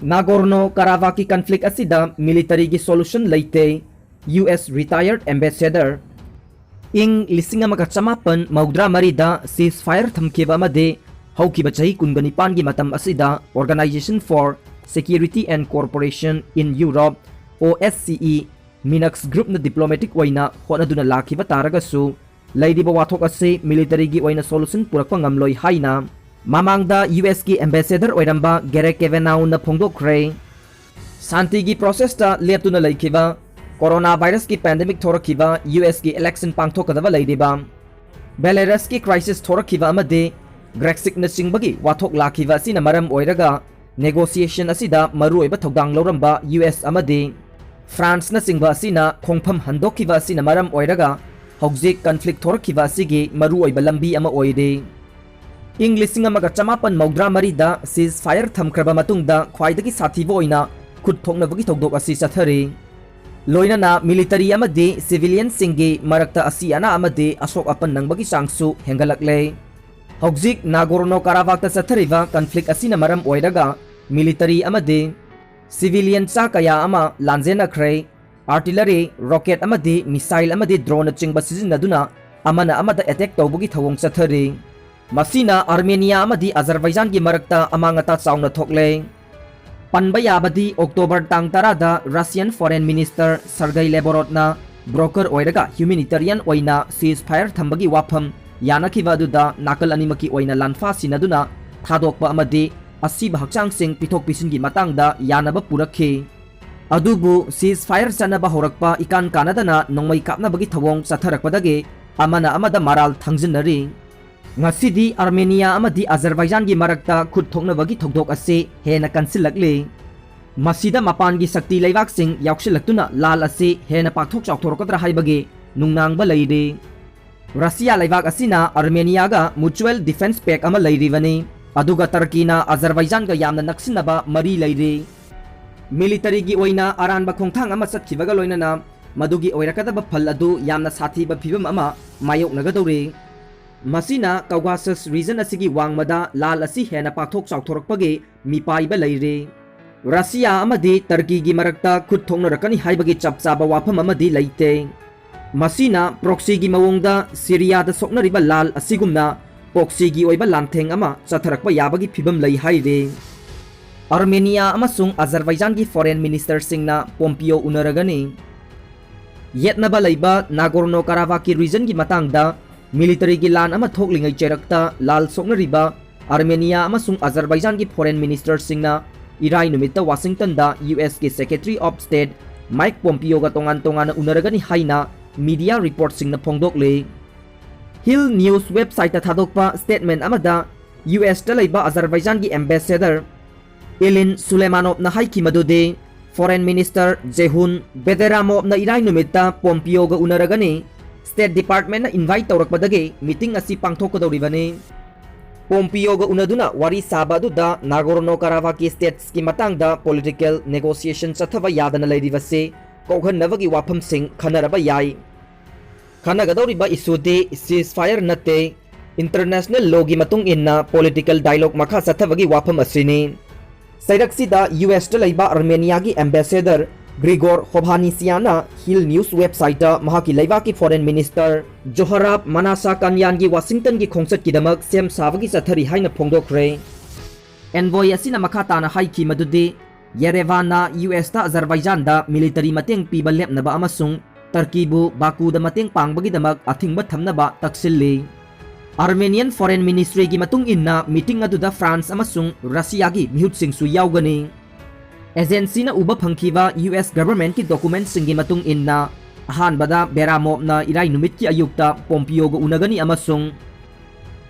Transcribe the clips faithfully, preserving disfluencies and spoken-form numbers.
ꯅꯥꯒꯣꯔꯅꯣ ꯀꯥꯔꯥꯕꯥꯛꯀꯤ conflict ꯑꯁꯤꯗ militaryꯒꯤ solution ꯂꯩꯇꯦ, U S retired ambassador꯫ ꯏꯪ ꯂꯤꯁꯤꯡ ꯑꯃꯒ ꯆꯃꯥꯄꯟ ꯃꯧꯗ꯭ꯔꯥ ꯃꯔꯤꯗ ceasefire ꯊꯝꯈꯤꯕ ꯑꯃꯗꯤ ꯍꯧꯈꯤꯕ ꯆꯍꯤ ꯀꯨꯟꯒ ꯅꯤꯄꯥꯟꯒꯤ ꯃꯇꯝ ꯑꯁꯤꯗ Organization for Security and Cooperation in Europe, O S C E, Minsk groupꯅ diplomatic ꯑꯣꯏꯅ ꯍꯣꯠꯅꯗꯨꯅ ꯂꯥꯛꯈꯤꯕ ꯇꯥꯔꯒꯁꯨ, ꯂꯩꯔꯤꯕ ꯋꯥꯊꯣꯛ ꯑꯁꯤ militaryꯒꯤ ꯑꯣꯏꯅ solution ꯄꯨꯔꯛꯄ ꯉꯝꯂꯣꯏ ꯍꯥꯏꯅ ꯃꯃꯥꯡꯗ ꯌꯨ ꯑꯦꯁꯀꯤ ambassador ꯑꯣꯏꯔꯝꯕ ꯒꯦꯔꯦꯛ ꯀꯦꯚꯦꯅꯥꯎꯅ ꯐꯣꯡꯗꯣꯛꯈ꯭ꯔꯦ꯫ ꯁꯥꯟꯇꯤꯒꯤ processꯇ ꯂꯦꯞꯇꯨꯅ ꯂꯩꯈꯤꯕ, corona virusꯀꯤ pandemic ꯊꯣꯔꯛꯈꯤꯕ, ꯌꯨ ꯑꯦꯁꯀꯤ election ꯄꯥꯡꯊꯣꯛꯀꯗꯕ ꯂꯩꯔꯤꯕ, ꯕꯦꯂꯥꯔꯁꯀꯤ crisis ꯊꯣꯔꯛꯈꯤꯕ ꯑꯃꯗꯤ Brexitꯅꯆꯤꯡꯕꯒꯤ ꯋꯥꯊꯣꯛ ꯂꯥꯛꯈꯤꯕ ꯑꯁꯤꯅ ꯃꯔꯝ ꯑꯣꯏꯔꯒ negotiation ꯑꯁꯤꯗ ꯃꯔꯨꯑꯣꯏꯕ ꯊꯧꯗꯥꯡ ꯂꯧꯔꯝꯕ ꯌꯨ ꯑꯦꯁ ꯑꯃꯗꯤ ꯐ꯭ꯔꯥꯟꯁꯅꯆꯤꯡꯕ ꯑꯁꯤꯅ ꯈꯣꯡꯐꯝ ꯍꯟꯗꯣꯛꯈꯤꯕ ꯑꯁꯤꯅ ꯃꯔꯝ ꯑꯣꯏꯔꯒ ꯍꯧꯖꯤꯛ conflict ꯊꯣꯔꯛꯈꯤꯕ ꯑꯁꯤꯒꯤ ꯃꯔꯨꯑꯣꯏꯕ ꯂꯝꯕꯤ ꯑꯃ ꯑꯣꯏꯔꯤ꯫ ꯏꯪ ꯂꯤꯁꯤꯡ ꯑꯃꯒ ꯆꯃꯥꯄꯟ ꯃꯧꯗ꯭ꯔꯥ ꯃꯔꯤꯗ ceasefire ꯊꯝꯈ꯭ꯔꯕ ꯃꯇꯨꯡꯗ ꯈ꯭ꯋꯥꯏꯗꯒꯤ ꯁꯥꯊꯤꯕ ꯑꯣꯏꯅ ꯈꯨꯠ ꯊꯣꯛꯅꯕꯒꯤ ꯊꯧꯗꯣꯛ ꯑꯁꯤ ꯆꯠꯊꯔꯤ꯫ ꯂꯣꯏꯅꯅ military ꯑꯃꯗꯤ civilianꯁꯤꯡꯒꯤ ꯃꯔꯛꯇ ꯑꯁꯤ ꯑꯅꯥ ꯑꯃꯗꯤ ꯑꯁꯣꯛ ꯑꯄꯟ ꯅꯪꯕꯒꯤ ꯆꯥꯡꯁꯨ ꯍꯦꯟꯒꯠꯂꯛꯂꯦ꯫ ꯍꯧꯖꯤꯛ ꯅꯥꯒꯣꯔꯅꯣ ꯀꯥꯔꯥꯕꯥꯛꯇ ꯆꯠꯊꯔꯤꯕ conflict ꯑꯁꯤꯅ ꯃꯔꯝ ꯑꯣꯏꯔꯒ military ꯑꯃꯗꯤ civilian ꯆꯥ ꯀꯌꯥ ꯑꯃ ꯂꯥꯟꯖꯦꯟꯅꯈ꯭ꯔꯦ꯫ Artillery, rocket ꯑꯃꯗꯤ missile ꯑꯃꯗꯤ droneꯅꯆꯤꯡꯕ ꯁꯤꯖꯤꯟꯅꯗꯨꯅ ꯑꯃꯅ ꯑꯃꯗ attack ꯇꯧꯕꯒꯤ ꯊꯧꯑꯣꯡ ꯆꯠꯊꯔꯤ꯫ ꯃꯁꯤꯅ Armenia ꯑꯃꯗꯤ Azerbaijanꯒꯤ ꯃꯔꯛꯇ ꯑꯃꯥꯡ ꯑꯇꯥ ꯆꯥꯎꯅ ꯊꯣꯛꯂꯦ꯫ ꯄꯟꯕ ꯌꯥꯕꯗꯤ, October ꯇꯥꯡ ꯇꯔꯥꯗ Russian Foreign Minister Sergei Lavrovꯅ broker ꯑꯣꯏꯔꯒ humanitarian ꯑꯣꯏꯅ ceasefire ꯊꯝꯕꯒꯤ ꯋꯥꯐꯝ ꯌꯥꯅꯈꯤꯕ ꯑꯗꯨꯗ ꯅꯥꯀꯜ ꯑꯅꯤꯃꯛꯀꯤ ꯑꯣꯏꯅ ꯂꯥꯟꯐꯥ ꯁꯤꯟꯅꯗꯨꯅ ꯊꯥꯗꯣꯛꯄ ꯑꯃꯗꯤ ꯑꯁꯤꯕ ꯍꯛꯆꯥꯡꯁꯤꯡ ꯄꯤꯊꯣꯛ ꯄꯤꯁꯤꯟꯒꯤ ꯃꯇꯥꯡꯗ ꯌꯥꯅꯕ ꯄꯨꯔꯛꯈꯤ꯫ ꯑꯗꯨꯕꯨ ceasefire ꯆꯠꯅꯕ ꯍꯧꯔꯛꯄ ꯏꯀꯥꯟ ꯀꯥꯟꯅꯗꯅ ꯅꯣꯡꯃꯩ ꯀꯥꯞꯅꯕꯒꯤ ꯊꯧꯑꯣꯡ ꯆꯠꯊꯔꯛꯄꯗꯒꯤ ꯑꯃꯅ ꯑꯃꯗ ꯃꯔꯥꯜ ꯊꯥꯡꯖꯤꯟꯅꯔꯤ꯫ ꯉꯁꯤꯗꯤ Armenia ꯑꯃꯗꯤ Azerbaijanꯒꯤ ꯃꯔꯛꯇ ꯈꯨꯠ ꯊꯣꯛꯅꯕꯒꯤ ꯊꯧꯗꯣꯛ ꯑꯁꯤ ꯍꯦꯟꯅ ꯀꯟꯁꯤꯜꯂꯛꯂꯤ꯫ ꯃꯁꯤꯗ ꯃꯄꯥꯟꯒꯤ ꯁꯛꯇꯤ ꯂꯩꯕꯥꯛꯁꯤꯡ ꯌꯥꯎꯁꯤꯜꯂꯛꯇꯨꯅ ꯂꯥꯜ ꯑꯁꯤ ꯍꯦꯟꯅ ꯄꯥꯛꯊꯣꯛ ꯆꯥꯎꯊꯣꯔꯛꯀꯗ꯭ꯔꯥ ꯍꯥꯏꯕꯒꯤ ꯅꯨꯡꯅꯥꯡꯕ ꯂꯩꯔꯤ꯫ ꯔꯁꯤꯌꯥ ꯂꯩꯕꯥꯛ ꯑꯁꯤꯅ Armeniaꯒ mutual defence pact ꯑꯃ ꯂꯩꯔꯤꯕꯅꯤ, ꯑꯗꯨꯒ ꯇꯔꯀꯤꯅ Azerbaijanꯒ ꯌꯥꯝꯅ ꯅꯛꯁꯤꯟꯅꯕ ꯃꯔꯤ ꯂꯩꯔꯤ꯫ Militaryꯒꯤ ꯑꯣꯏꯅ ꯑꯔꯥꯟꯕ ꯈꯣꯡꯊꯥꯡ ꯑꯃ ꯆꯠꯈꯤꯕꯒ ꯂꯣꯏꯅꯅ ꯃꯗꯨꯒꯤ ꯑꯣꯏꯔꯛꯀꯗꯕ ꯐꯜ ꯑꯗꯨ ꯌꯥꯝꯅ ꯁꯥꯊꯤꯕ ꯐꯤꯚꯝ ꯑꯃ ꯃꯥꯌꯣꯛꯅꯒꯗꯧꯔꯤ꯫ ꯃꯁꯤꯅ Caucasus region ꯑꯁꯤꯒꯤ ꯋꯥꯡꯃꯗ ꯂꯥꯜ ꯑꯁꯤ ꯍꯦꯟꯅ ꯄꯥꯛꯊꯣꯛ ꯆꯥꯎꯊꯣꯔꯛꯄꯒꯤ ꯃꯤꯄꯥꯏꯕ ꯂꯩꯔꯤ꯫ ꯔꯁꯤꯌꯥ ꯑꯃꯗꯤ ꯇꯔꯀꯤꯒꯤ ꯃꯔꯛꯇ ꯈꯨꯠ ꯊꯣꯛꯅꯔꯛꯀꯅꯤ ꯍꯥꯏꯕꯒꯤ ꯆꯞ ꯆꯥꯕ ꯋꯥꯐꯝ ꯑꯃꯗꯤ ꯂꯩꯇꯦ꯫ ꯃꯁꯤꯅ ꯄ꯭ꯔꯣꯛꯁꯤꯒꯤ ꯃꯑꯣꯡꯗ ꯁꯤꯔꯤꯌꯥꯗ ꯁꯣꯛꯅꯔꯤꯕ ꯂꯥꯜ ꯑꯁꯤꯒꯨꯝꯅ ꯄ꯭ꯔꯣꯛꯁꯤꯒꯤ ꯑꯣꯏꯕ ꯂꯥꯟꯊꯦꯡ ꯑꯃ ꯆꯠꯊꯔꯛꯄ ꯌꯥꯕꯒꯤ ꯐꯤꯕꯝ ꯂꯩ ꯍꯥꯏꯔꯤ꯫ ꯑꯥꯔꯃꯦꯅꯤꯌꯥ ꯑꯃꯁꯨꯡ ꯑꯖꯔꯕꯥꯏꯖꯥꯟꯒꯤ ꯐꯣꯔꯦꯟ ꯃꯤꯅꯤꯁꯇꯔꯁꯤꯡꯅ ꯄꯣꯝꯄꯤꯌꯣ ꯎꯅꯔꯒꯅꯤ꯫ ꯌꯦꯠꯅꯕ ꯂꯩꯕ ꯅꯥꯒꯣꯔꯅꯣ ꯀꯥꯔꯥꯕꯥꯛꯀꯤ ꯔꯤꯖꯟꯒꯤ ꯃꯇꯥꯡꯗ ꯃꯤꯂꯤꯇꯔꯤꯒꯤ ꯂꯥꯟ ꯑꯃ ꯊꯣꯛꯂꯤꯉꯩ ꯆꯩꯔꯛꯇ ꯂꯥꯜ ꯁꯣꯛꯅꯔꯤꯕ ꯑꯥꯔꯃꯦꯅꯤꯌꯥ ꯑꯃꯁꯨꯡ ꯑꯖꯔꯕꯥꯏꯖꯥꯟꯒꯤ ꯐꯣꯔꯦꯟ ꯃꯤꯅꯤꯁꯇꯔꯁꯤꯡꯅ ꯏꯔꯥꯏ ꯅꯨꯃꯤꯠꯇ ꯋꯥꯁꯤꯡꯇꯟꯗ ꯌꯨ ꯑꯦꯁꯀꯤ ꯁꯦꯀ꯭ꯔꯦꯇꯔꯤ ꯑꯣꯐ ꯁ꯭ꯇꯦꯠ ꯃꯥꯏꯛ ꯄꯣꯝꯄꯤꯌꯣꯒ ꯇꯣꯉꯥꯟ ꯇꯣꯉꯥꯟꯅ ꯎꯅꯔꯒꯅꯤ ꯍꯥꯏꯅ ꯃꯤꯗꯤꯌꯥ ꯔꯤꯄꯣꯔꯠꯁꯤꯡꯅ ꯐꯣꯡꯗꯣꯛꯂꯤ꯫ ꯍꯤꯜ ꯅ꯭ꯌꯨꯁ ꯋꯦꯕꯁꯥꯏꯠꯇ ꯊꯥꯗꯣꯛꯄ ꯁ꯭ꯇꯦꯠꯃꯦꯟ ꯑꯃꯗ ꯌꯨ ꯑꯦꯁꯇ ꯂꯩꯕ ꯑꯖꯔꯕꯥꯏꯖꯥꯟꯒꯤ ꯑꯦꯝꯕꯦꯁꯦꯗꯔ ꯏꯂꯤꯟ ꯁꯨꯂꯦꯃꯥꯅꯣꯞꯅ ꯍꯥꯏꯈꯤ ꯃꯗꯨꯗꯤ ꯐꯣꯔꯦꯟ ꯃꯤꯅꯤꯁꯇꯔ ꯖꯦꯍꯨꯟ ꯕꯦꯗꯦꯔꯥꯃꯣꯞꯅ ꯏꯔꯥꯏ ꯅꯨꯃꯤꯠꯇ ꯄꯣꯝꯄꯤꯌꯣꯒ ꯎꯅꯔꯒꯅꯤ꯫ ꯁ꯭ꯇꯦꯠ ꯗꯤꯄꯥꯔꯠꯃꯦꯟꯅ ꯏꯟꯚꯥꯏꯠ ꯇꯧꯔꯛꯄꯗꯒꯤ ꯃꯤꯇꯤꯡ ꯑꯁꯤ ꯄꯥꯡꯊꯣꯛꯀꯗꯧꯔꯤꯕꯅꯤ꯫ ꯄꯣꯝꯄꯤꯌꯣꯒ ꯎꯅꯗꯨꯅ ꯋꯥꯔꯤ ꯁꯥꯕ ꯑꯗꯨꯗ ꯅꯥꯒꯣꯔꯅꯣ ꯀꯥꯔꯥꯕꯥꯛꯀꯤ ꯁ꯭ꯇꯦꯠꯁꯀꯤ ꯃꯇꯥꯡꯗ ꯄꯣꯂꯤꯇꯤꯀꯦꯜ ꯅꯦꯒꯣꯁꯤꯌꯦꯁꯟ ꯆꯠꯊꯕ ꯌꯥꯗꯅ ꯂꯩꯔꯤꯕꯁꯤ ꯀꯣꯛꯍꯟꯅꯕꯒꯤ ꯋꯥꯐꯝꯁꯤꯡ ꯈꯟꯅꯔꯕ ꯌꯥꯏ꯫ ꯈꯟꯅꯒꯗꯧꯔꯤꯕ ꯏꯁꯨꯗꯤ ꯁꯤꯖ ꯐꯥꯌꯔ ꯅꯠꯇꯦ, ꯏꯟꯇꯔꯅꯦꯁꯅꯦꯜ ꯂꯣꯒꯤ ꯃꯇꯨꯡ ꯏꯟꯅ ꯄꯣꯂꯤꯇꯤꯀꯦꯜ ꯗꯥꯏꯂꯣꯒ ꯃꯈꯥ ꯆꯠꯊꯕꯒꯤ ꯋꯥꯐꯝ ꯑꯁꯤꯅꯤ꯫ ꯆꯩꯔꯛꯁꯤꯗ ꯌꯨ ꯑꯦꯁꯇ ꯂꯩꯕ ꯑꯥꯔꯃꯦꯅꯤꯌꯥꯒꯤ ꯑꯦꯝꯕꯦꯁꯦꯗꯔ ꯒ꯭ꯔꯤꯒꯣꯔ ꯍꯣꯚꯥꯅꯤꯁꯤꯌꯥꯅ ꯍꯤꯜ ꯅ꯭ꯌꯨꯁ ꯋꯦꯕꯁꯥꯏꯠꯇ ꯃꯍꯥꯛꯀꯤ ꯂꯩꯕꯥꯛꯀꯤ ꯐꯣꯔꯦꯟ ꯃꯤꯅꯤꯁꯇꯔ ꯖꯣꯍꯔꯥꯕ ꯃꯅꯥꯁꯥ ꯀꯟꯌꯥꯟꯒꯤ ꯋꯥꯁꯤꯡꯇꯟꯒꯤ ꯈꯣꯡꯆꯠꯀꯤꯗꯃꯛ ꯁꯦꯝ ꯁꯥꯕꯒꯤ ꯆꯠꯊꯔꯤ ꯍꯥꯏꯅ ꯐꯣꯡꯗꯣꯛꯈ꯭ꯔꯦ꯫ ꯑꯦꯟꯚꯣꯏ ꯑꯁꯤꯅ ꯃꯈꯥ ꯇꯥꯅ ꯍꯥꯏꯈꯤ ꯃꯗꯨꯗꯤ ꯌꯦꯔꯦꯚꯥꯟꯅ ꯌꯨ ꯑꯦꯁꯇ ꯑꯖꯔꯕꯥꯏꯖꯥꯟꯗ ꯃꯤꯂꯤꯇꯔꯤ ꯃꯇꯦꯡ ꯄꯤꯕ ꯂꯦꯞꯅꯕ ꯑꯃꯁꯨꯡ ꯇꯔꯀꯤꯕꯨ ꯕꯥꯀꯨꯗ ꯃꯇꯦꯡ ꯄꯥꯡꯕꯒꯤꯗꯃꯛ ꯑꯊꯤꯡꯕ ꯊꯝꯅꯕ ꯇꯛꯁꯤꯜꯂꯤ꯫ ꯑꯥꯔꯃꯦꯅꯤꯌꯟ ꯐꯣꯔꯦꯟ ꯃꯤꯅꯤꯁꯇ꯭ꯔꯤꯒꯤ ꯃꯇꯨꯡ ꯏꯟꯅ ꯃꯤꯇꯤꯡ ꯑꯗꯨꯗ ꯐ꯭ꯔꯥꯟꯁ ꯑꯃꯁꯨꯡ ꯔꯁꯤꯌꯥꯒꯤ ꯃꯤꯍꯨꯠꯁꯤꯡꯁꯨ ꯌꯥꯎꯒꯅꯤ꯫ ꯑꯦꯖꯦꯟꯁꯤꯅ ꯎꯕ ꯐꯪꯈꯤꯕ ꯌꯨ ꯑꯦꯁ ꯒꯚꯔꯟꯃꯦꯟꯠꯀꯤ ꯗꯣꯀꯨꯃꯦꯟꯠꯁꯤꯡꯒꯤ ꯃꯇꯨꯡ ꯏꯟꯅ ꯑꯍꯥꯟꯕꯗ ꯕꯦꯔꯥꯃꯣꯞꯅ ꯏꯔꯥꯏ ꯅꯨꯃꯤꯠꯀꯤ ꯑꯌꯨꯛꯇ ꯄꯣꯝꯄꯤꯌꯣꯒ ꯎꯅꯒꯅꯤ ꯑꯃꯁꯨꯡ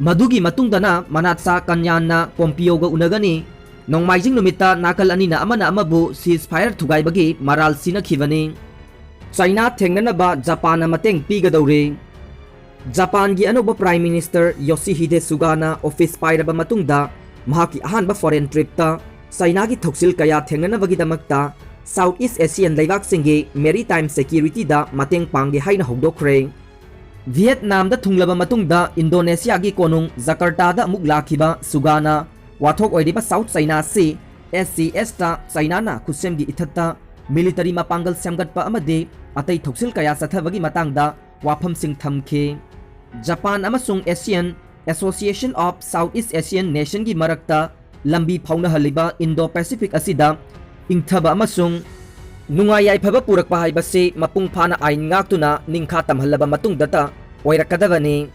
ꯃꯗꯨꯒꯤ ꯃꯇꯨꯡꯗꯅ ꯃꯅꯥꯠꯁꯥ ꯀꯟꯌꯥꯟꯅ ꯄꯣꯝꯄꯤꯌꯣꯒ ꯎꯅꯒꯅꯤ꯫ ꯅꯣꯡꯃꯥꯏꯖꯤꯡ ꯅꯨꯃꯤꯠꯇ ꯅꯥꯀꯜ ꯑꯅꯤꯅ ꯑꯃꯅ ꯑꯃꯕꯨ ꯁꯤꯖ ꯐꯥꯌꯔ ꯊꯨꯒꯥꯏꯕꯒꯤ ꯃꯔꯥꯜ ꯁꯤꯅꯈꯤꯕꯅꯤ꯫ ꯆꯥꯏꯅꯥ ꯊꯦꯡꯅꯅꯕ ꯖꯄꯥꯟꯅ ꯃꯇꯦꯡ ꯄꯤꯒꯗꯧꯔꯤ꯫ ꯖꯄꯥꯟꯒꯤ ꯑꯅꯧꯕ ꯄ꯭ꯔꯥꯏꯝ ꯃꯤꯅꯤꯁꯇꯔ ꯌꯣꯁꯤꯍꯤꯗꯦ ꯁꯨꯒꯥꯅ ꯑꯣꯐꯤꯁ ꯄꯥꯏꯔꯕ ꯃꯇꯨꯡꯗ ꯃꯍꯥꯛꯀꯤ ꯑꯍꯥꯟꯕ ꯐꯣꯔꯦꯟ ꯇ꯭ꯔꯤꯞꯇ ꯆꯥꯏꯅꯥꯒꯤ ꯊꯧꯁꯤꯜ ꯀꯌꯥ ꯊꯦꯡꯅꯅꯕꯒꯤꯗꯃꯛꯇ ꯁꯥꯎꯠ ꯏꯁ ꯑꯦꯁꯤꯌꯥꯟ ꯂꯩꯕꯥꯛꯁꯤꯡꯒꯤ ꯃꯦꯔꯤꯇꯥꯏꯝ ꯁꯦꯀ꯭ꯌꯨꯔꯤꯇꯤꯗ ꯃꯇꯦꯡ ꯄꯥꯡꯒꯦ ꯍꯥꯏꯅ ꯍꯧꯗꯣꯛꯈ꯭ꯔꯦ꯫ ꯚꯤꯌꯦꯠꯅꯥꯝꯗ ꯊꯨꯡꯂꯕ ꯃꯇꯨꯡꯗ ꯏꯟꯗꯣꯅꯦꯁꯤꯌꯥꯒꯤ ꯀꯣꯅꯨꯡ ꯖꯀꯔꯇꯥꯗ ꯑꯃꯨꯛ ꯂꯥꯛꯈꯤꯕ ꯁꯨꯒꯥꯅ ꯋꯥꯊꯣꯛ ꯑꯣꯏꯔꯤꯕ south China C S C ꯑꯦꯁꯇ ꯆꯩꯅꯥꯅ ꯈꯨꯠꯁꯦꯝꯒꯤ ꯏꯊꯠꯇ ꯃꯤꯂꯤꯇꯔꯤ ꯃꯄꯥꯡꯒꯜ ꯁꯦꯝꯒꯠꯄ ꯑꯃꯗꯤ ꯑꯇꯩ ꯊꯧꯁꯤꯜ ꯀꯌꯥ ꯆꯠꯊꯕꯒꯤ ꯃꯇꯥꯡꯗ ꯋꯥꯐꯝꯁꯤꯡ ꯊꯝꯈꯤ꯫ ꯖꯄꯥꯟ ꯑꯃꯁꯨꯡ ASEAN, Association of Southeast Asian Nationꯒꯤ ꯃꯔꯛꯇ ꯂꯝꯕꯤ ꯐꯥꯎꯅꯍꯜꯂꯤꯕ ꯏꯟꯗꯣ ꯄꯦꯁꯤꯐꯤꯛ ꯑꯁꯤꯗ ꯏꯪꯊꯕ ꯑꯃꯁꯨꯡ ꯅꯨꯡꯉꯥꯏ ꯌꯥꯏꯐꯕ ꯄꯨꯔꯛꯄ ꯍꯥꯏꯕꯁꯤ ꯃꯄꯨꯡ ꯐꯥꯅ ꯑꯥꯏꯟ ꯉꯥꯛꯇꯨꯅ ꯅꯤꯡꯈꯥ ꯇꯝꯍꯜꯂꯕ ꯃꯇꯨꯡꯗꯇ ꯑꯣꯏꯔꯛꯀꯗꯕꯅꯤ꯫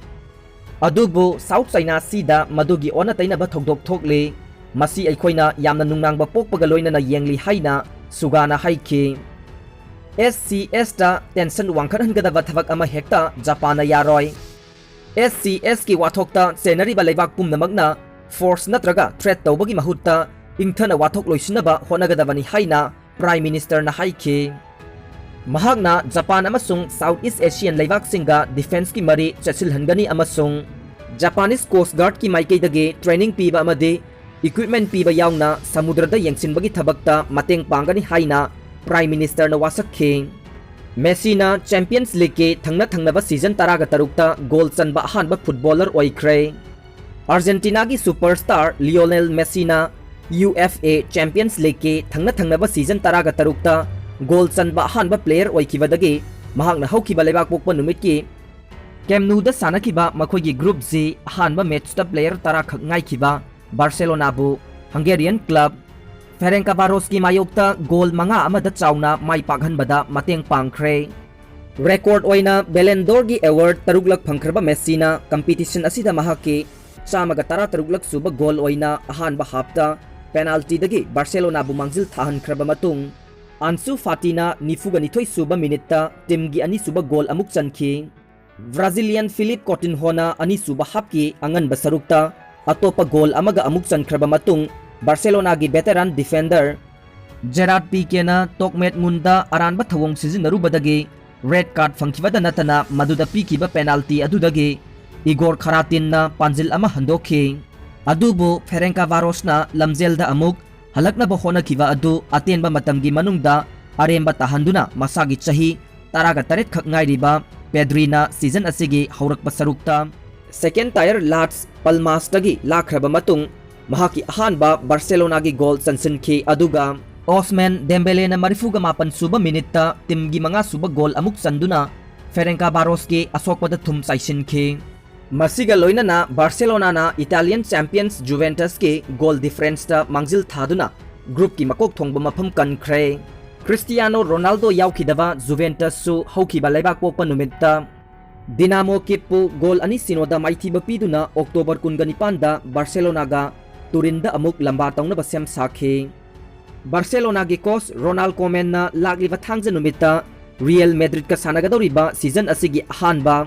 ꯑꯗꯨꯕꯨ ꯁꯥꯎꯠ ꯆꯥꯏꯅꯥ ꯁꯤꯗ ꯃꯗꯨꯒꯤ ꯑꯣꯟꯅ ꯇꯩꯅꯕ ꯊꯧꯗꯣꯛ ꯊꯣꯛꯂꯤ꯫ ꯃꯁꯤ ꯑꯩꯈꯣꯏꯅ ꯌꯥꯝꯅ ꯅꯨꯡꯅꯥꯡꯕ ꯄꯣꯛꯄꯒ ꯂꯣꯏꯅꯅ ꯌꯦꯡꯂꯤ ꯍꯥꯏꯅ ꯁꯨꯒꯥꯅ ꯍꯥꯏꯈꯤ꯫ ꯑꯦꯁ ꯁꯤ ꯑꯦꯁꯇ ꯇꯦꯟꯁꯟ ꯋꯥꯡꯈꯠꯍꯟꯒꯗꯕ ꯊꯕꯛ ꯑꯃ ꯍꯦꯛꯇ ꯖꯄꯥꯟꯅ ꯌꯥꯔꯣꯏ꯫ ꯑꯦꯁ ꯁꯤ ꯑꯦꯁꯀꯤ ꯋꯥꯊꯣꯛꯇ ꯆꯦꯟꯅꯔꯤꯕ ꯂꯩꯕꯥꯛ ꯄꯨꯝꯅꯃꯛꯅ ꯐꯣꯔꯁ ꯅꯠꯇ꯭ꯔꯒ ꯊ꯭ꯔꯦꯠ ꯇꯧꯕꯒꯤ ꯃꯍꯨꯠꯇ ꯏꯪꯊꯅ ꯋꯥꯊꯣꯛ ꯂꯣꯏꯁꯤꯟꯅꯕ ꯍꯣꯠꯅꯒꯗꯕꯅꯤ ꯍꯥꯏꯅ ꯄ꯭ꯔꯥꯏꯝ ꯃꯤꯅꯤꯁꯇꯔꯅ ꯍꯥꯏꯈꯤ꯫ ꯃꯍꯥꯛꯅ ꯖꯄꯥꯟ ꯑꯃꯁꯨꯡ ꯁꯥꯎꯠ ꯏꯁ ꯑꯦꯁꯤꯌꯥꯟ ꯂꯩꯕꯥꯛꯁꯤꯡꯒ ꯗꯤꯐꯦꯟꯁꯀꯤ ꯃꯔꯤ ꯆꯦꯠꯁꯤꯜꯍꯟꯒꯅꯤ ꯑꯃꯁꯨꯡ ꯖꯄꯥꯅꯤꯁ ꯀꯣꯁ ꯒꯥꯔꯗꯀꯤ ꯃꯥꯏꯀꯩꯗꯒꯤ ꯇ꯭ꯔꯦꯅꯤꯡ ꯄꯤꯕ ꯑꯃꯗꯤ ꯏꯀ꯭ꯋꯤꯞꯃꯦꯟ ꯄꯤꯕ ꯌꯥꯎꯅ ꯁꯃꯨꯗ꯭ꯔꯗ ꯌꯦꯡꯁꯤꯟꯕꯒꯤ ꯊꯕꯛꯇ ꯃꯇꯦꯡ ꯄꯥꯡꯒꯅꯤ ꯍꯥꯏꯅ ꯄ꯭ꯔꯥꯏꯝ ꯃꯤꯅꯤꯁꯇꯔꯅ ꯋꯥꯁꯛꯈꯤ꯫ ꯃꯦꯁꯤꯅ ꯆꯦꯝꯄꯤꯌꯟꯁ ꯂꯤꯒꯀꯤ ꯊꯪꯅ ꯊꯪꯅꯕ ꯁꯤꯖꯟ ꯇꯔꯥꯒ ꯇꯔꯨꯛꯇ ꯒꯣꯜ ꯆꯟꯕ ꯑꯍꯥꯟꯕ ꯐꯨꯠꯕꯣꯂꯔ ꯑꯣꯏꯈ꯭ꯔꯦ꯫ ꯑꯥꯔꯖꯦꯟꯇꯤꯅꯥꯒꯤ ꯁꯨꯄꯔꯁ꯭ꯇꯥꯔ ꯂꯤꯑꯣꯅꯦꯜ ꯃꯦꯁꯤꯅ ꯌꯨ ꯑꯦꯐ ꯑꯦ ꯆꯦꯝꯄꯤꯌꯟꯁ ꯂꯤꯒꯀꯤ ꯊꯪꯅ ꯊꯪꯅꯕ ꯁꯤꯖꯟ ꯇꯔꯥꯒ ꯇꯔꯨꯛꯇ ꯒꯣꯜ ꯆꯟꯕ ꯑꯍꯥꯟꯕ ꯄ꯭ꯂꯦꯌꯔ ꯑꯣꯏꯈꯤꯕꯗꯒꯤ ꯃꯍꯥꯛꯅ ꯍꯧꯈꯤꯕ ꯂꯩꯕꯥꯛꯄꯣꯛꯄ ꯅꯨꯃꯤꯠꯀꯤ ꯀꯦꯝ ꯅꯨꯗ ꯁꯥꯟꯅꯈꯤꯕ ꯃꯈꯣꯏꯒꯤ ꯒ꯭ꯔꯨꯞ ꯖꯤ ꯑꯍꯥꯟꯕ ꯃꯦꯆꯇ ꯄ꯭ꯂꯦꯌꯔ ꯇꯔꯥ ꯈꯛ ꯉꯥꯏꯈꯤꯕ ꯕꯥꯔꯁꯦꯂꯣꯅꯥꯕꯨ ꯍꯪꯒꯦꯔꯤꯌꯟ ꯀ꯭ꯂꯕ ꯐꯦꯔꯦꯟꯀꯥꯕꯥꯔꯣꯁꯀꯤ ꯃꯥꯌꯣꯛꯇ ꯒꯣꯜ ꯃꯉꯥ ꯑꯃꯗ ꯆꯥꯎꯅ ꯃꯥꯏ ꯄꯥꯛꯍꯟꯕꯗ ꯃꯇꯦꯡ ꯄꯥꯡꯈ꯭ꯔꯦ꯫ ꯔꯦꯀꯣꯔꯗ ꯑꯣꯏꯅ ꯕꯦꯂꯦꯟꯗꯣꯔꯒꯤ ꯑꯦꯋꯥꯔꯗ ꯇꯔꯨꯛꯂꯛ ꯐꯪꯈ꯭ꯔꯕ ꯃꯦꯁꯤꯅ ꯀꯝꯄꯤꯇꯤꯁꯟ ꯑꯁꯤꯗ ꯃꯍꯥꯛꯀꯤ ꯆꯥꯝꯃꯒ ꯇꯔꯥꯇꯔꯨꯛꯂꯛ ꯁꯨꯕ ꯒꯣꯜ ꯑꯣꯏꯅ ꯑꯍꯥꯟꯕ ꯍꯥꯞꯇ ꯄꯦꯅꯥꯜꯇꯤꯗꯒꯤ ꯕꯥꯔꯁꯦꯂꯣꯅꯥꯕꯨ ꯃꯥꯡꯖꯤꯜ ꯊꯥꯍꯟꯈ꯭ꯔꯕ ꯃꯇꯨꯡ, ꯑꯟꯁꯨ ꯐꯥꯇꯤꯅ ꯅꯤꯐꯨꯒ ꯅꯤꯊꯣꯏ ꯁꯨꯕ ꯃꯤꯅꯤꯠꯇ ꯇꯤꯝꯒꯤ ꯑꯅꯤꯁꯨꯕ ꯒꯣꯜ ꯑꯃꯨꯛ ꯆꯟꯈꯤ꯫ ꯕ꯭ꯔꯥꯖꯤꯂꯤꯌꯟ ꯐꯤꯂꯤꯞ ꯀꯣꯇꯤꯟꯍꯣꯅ ꯑꯅꯤꯁꯨꯕ ꯍꯥꯞꯀꯤ ꯑꯉꯟꯕ ꯁꯔꯨꯛꯇ ꯑꯇꯣꯞꯄ ꯒꯣꯜ ꯑꯃꯒ ꯑꯃꯨꯛ ꯆꯟꯈ꯭ꯔꯕ ꯃꯇꯨꯡ, ꯕꯥꯔꯁꯦꯂꯣꯅꯥꯒꯤ ꯚꯦꯇꯦꯔꯥꯟ ꯗꯤꯐꯦꯟꯗꯔ ꯖꯦꯔꯥꯔꯗ ꯄꯤꯀꯦꯅ ꯇꯣꯛꯃꯦꯠ ꯃꯨꯟꯗ ꯑꯔꯥꯟꯕ ꯊꯧꯑꯣꯡ ꯁꯤꯖꯤꯟꯅꯔꯨꯕꯗꯒꯤ ꯔꯦꯗ ꯀꯥꯔꯗ ꯐꯪꯈꯤꯕꯗ ꯅꯠꯇꯅ ꯃꯗꯨꯗ ꯄꯤꯈꯤꯕ ꯄꯦꯅꯥꯜꯇꯤ ꯑꯗꯨꯗꯒꯤ ꯏꯒꯣꯔ ꯈꯔꯥꯇꯤꯟꯅ ꯄꯥꯟꯖꯤꯜ ꯑꯃ ꯍꯟꯗꯣꯛꯈꯤ꯫ ꯑꯗꯨꯕꯨ ꯐꯦꯔꯦꯟꯀꯥ ꯚꯥꯔꯣꯁꯅ ꯂꯝꯖꯦꯜꯗ ꯑꯃꯨꯛ ꯍꯜꯂꯛꯅꯕ ꯍꯣꯠꯅꯈꯤꯕ ꯑꯗꯨ ꯑꯇꯦꯟꯕ ꯃꯇꯝꯒꯤ ꯃꯅꯨꯡꯗ ꯑꯔꯦꯝꯕ ꯇꯥꯍꯟꯗꯨꯅ ꯃꯁꯥꯒꯤ ꯆꯍꯤ ꯇꯔꯥꯒ ꯇꯔꯦꯠ ꯈꯛ ꯉꯥꯏꯔꯤꯕ ꯄꯦꯗ꯭ꯔꯤꯅ ꯁꯤꯖꯟ ꯑꯁꯤꯒꯤ ꯍꯧꯔꯛꯄ ꯁꯔꯨꯛꯇ ꯁꯦꯀꯦꯟ ꯇꯥꯌꯔ ꯂꯥꯁ ꯄꯜꯃꯥꯁꯇꯒꯤ ꯂꯥꯛꯈ꯭ꯔꯕ ꯃꯇꯨꯡ, ꯃꯍꯥꯛꯀꯤ ꯑꯍꯥꯟꯕ ꯕꯥꯔꯁꯦꯂꯣꯅꯥꯒꯤ ꯒꯣꯜ ꯆꯟꯁꯤꯟꯈꯤ, ꯑꯗꯨꯒ ꯑꯣꯁꯃꯦꯟ ꯗꯦꯝꯕꯦꯂꯦꯅ ꯃꯔꯤꯐꯨꯒ ꯃꯥꯄꯟ ꯁꯨꯕ ꯃꯤꯅꯤꯠꯇ ꯇꯤꯝꯒꯤ ꯃꯉꯥ ꯁꯨꯕ ꯒꯣꯜ ꯑꯃꯨꯛ ꯆꯟꯗꯨꯅ ꯐꯦꯔꯦꯟꯀꯥ ꯕꯥꯔꯣꯁꯀꯤ ꯑꯁꯣꯛꯄꯗ ꯊꯨꯝ ꯆꯥꯏꯁꯤꯟꯈꯤ꯫ ꯃꯁꯤꯒ ꯂꯣꯏꯅꯅ ꯕꯥꯔꯁꯦꯂꯣꯅꯥꯅ ꯏꯇꯥꯂꯤꯌꯟ ꯆꯦꯝꯄꯤꯌꯟꯁ ꯖꯨꯚꯦꯟꯇꯁꯀꯤ ꯒꯣꯜ ꯗꯤꯐꯔꯦꯟꯁꯇ ꯃꯥꯡꯖꯤꯜ ꯊꯥꯗꯨꯅ ꯒ꯭ꯔꯨꯞꯀꯤ ꯃꯀꯣꯛ ꯊꯣꯡꯕ ꯃꯐꯝ ꯀꯟꯈ꯭ꯔꯦ꯫ ꯀ꯭ꯔꯤꯁꯇꯤꯌꯥꯅꯣ ꯔꯣꯅꯥꯜꯗꯣ ꯌꯥꯎꯈꯤꯗꯕ ꯖꯨꯚꯦꯟꯇꯁꯁꯨ ꯍꯧꯈꯤꯕ ꯂꯩꯕꯥꯛꯄꯣꯛꯄ ꯅꯨꯃꯤꯠꯇ ꯗꯤꯅꯥꯃꯣ ꯀꯤꯞꯄꯨ ꯒꯣꯜ ꯑꯅꯤ ꯁꯤꯅꯣꯗ ꯃꯥꯏꯊꯤꯕ ꯄꯤꯗꯨꯅ ꯑꯣꯛꯇꯣꯕꯔ ꯀꯨꯟꯒ ꯅꯤꯄꯥꯟꯗ ꯕꯥꯔꯁꯦꯂꯣꯅꯥꯒ ꯇꯨꯔꯤꯟꯗ ꯑꯃꯨꯛ ꯂꯝꯕꯥ ꯇꯧꯅꯕ ꯁꯦꯝ ꯁꯥꯈꯤ꯫ ꯕꯥꯔꯁꯦꯂꯣꯅꯥꯒꯤ ꯀꯣꯆ ꯔꯣꯅꯥꯜ ꯀꯣꯃꯦꯟꯅ ꯂꯥꯛꯂꯤꯕ ꯊꯥꯡꯖ ꯅꯨꯃꯤꯠꯇ ꯔꯤꯌꯦꯜ ꯃꯦꯗ꯭ꯔꯤꯗꯀ ꯁꯥꯟꯅꯒꯗꯧꯔꯤꯕ ꯁꯤꯖꯟ ꯑꯁꯤꯒꯤ ꯑꯍꯥꯟꯕ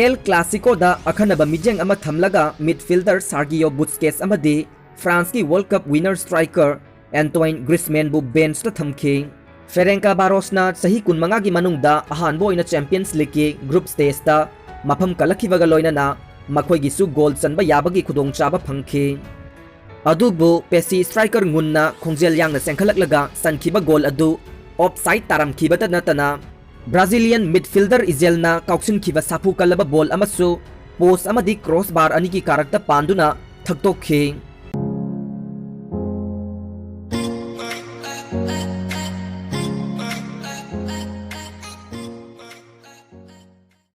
ꯑꯦꯜ ꯀ꯭ꯂꯥꯁꯤꯀꯣꯗ ꯑꯈꯟꯅꯕ ꯃꯤꯠꯌꯦꯡ ꯑꯃ ꯊꯝꯂꯒ ꯃꯤꯗꯐꯤꯜꯗꯔ ꯁꯥꯔꯒꯤꯌꯣ ꯕꯨꯁꯀꯦꯁ ꯑꯃꯗꯤ ꯐ꯭ꯔꯥꯟꯁꯀꯤ ꯋꯥꯔꯜꯗ ꯀꯞ ꯋꯤꯅꯔ ꯁ꯭ꯇ꯭ꯔꯥꯏꯀꯔ ꯑꯦꯟꯇꯣꯏꯟ ꯒ꯭ꯔꯤꯁꯃꯦꯟꯕꯨ ꯕꯦꯟꯆꯇ ꯊꯝꯈꯤ꯫ ꯐꯦꯔꯦꯟꯀꯥ ꯕꯥꯔꯣꯁꯅ ꯆꯍꯤ ꯀꯨꯟꯃꯉꯥꯒꯤ ꯃꯅꯨꯡꯗ ꯑꯍꯥꯟꯕ ꯑꯣꯏꯅ ꯆꯦꯝꯄꯤꯌꯟꯁ ꯂꯤꯒꯀꯤ ꯒ꯭ꯔꯨꯞ ꯁ꯭ꯇꯦꯖꯇ ꯃꯐꯝ ꯀꯜꯂꯛꯈꯤꯕꯒ ꯂꯣꯏꯅꯅ ꯃꯈꯣꯏꯒꯤꯁꯨ ꯒꯣꯜ ꯆꯟꯕ ꯌꯥꯕꯒꯤ ꯈꯨꯗꯣꯡꯆꯥꯕ ꯐꯪꯈꯤ꯫ ꯑꯗꯨꯕꯨ ꯄꯦꯁꯤ ꯁ꯭ꯇ꯭ꯔꯥꯏꯀꯔ ꯉꯨꯟꯅ ꯈꯣꯡꯖꯦꯜ ꯌꯥꯡꯅ ꯆꯦꯟꯈꯠꯂꯛꯂꯒ ꯆꯟꯈꯤꯕ ꯒꯣꯜ ꯑꯗꯨ ꯑꯣꯐꯁꯥꯏꯗ ꯇꯥꯔꯝꯈꯤꯕꯇ ꯅꯠꯇꯅ ꯕ꯭ꯔꯥꯖꯤꯂꯤꯌꯟ ꯃꯤꯗꯐꯤꯜꯗꯔ ꯏꯖꯦꯜꯅ ꯀꯥꯎꯁꯤꯟꯈꯤꯕ ꯁꯥꯐꯨ ꯀꯜꯂꯕ ꯕꯣꯜ ꯑꯃꯁꯨ ꯄꯣꯁ ꯑꯃꯗꯤ ꯀ꯭ꯔꯣꯁ ꯕꯥꯔ ꯑꯅꯤꯒꯤ ꯀꯥꯔꯛꯇ ꯄꯥꯟꯗꯨꯅ ꯊꯛꯇꯣꯛꯈꯤ꯫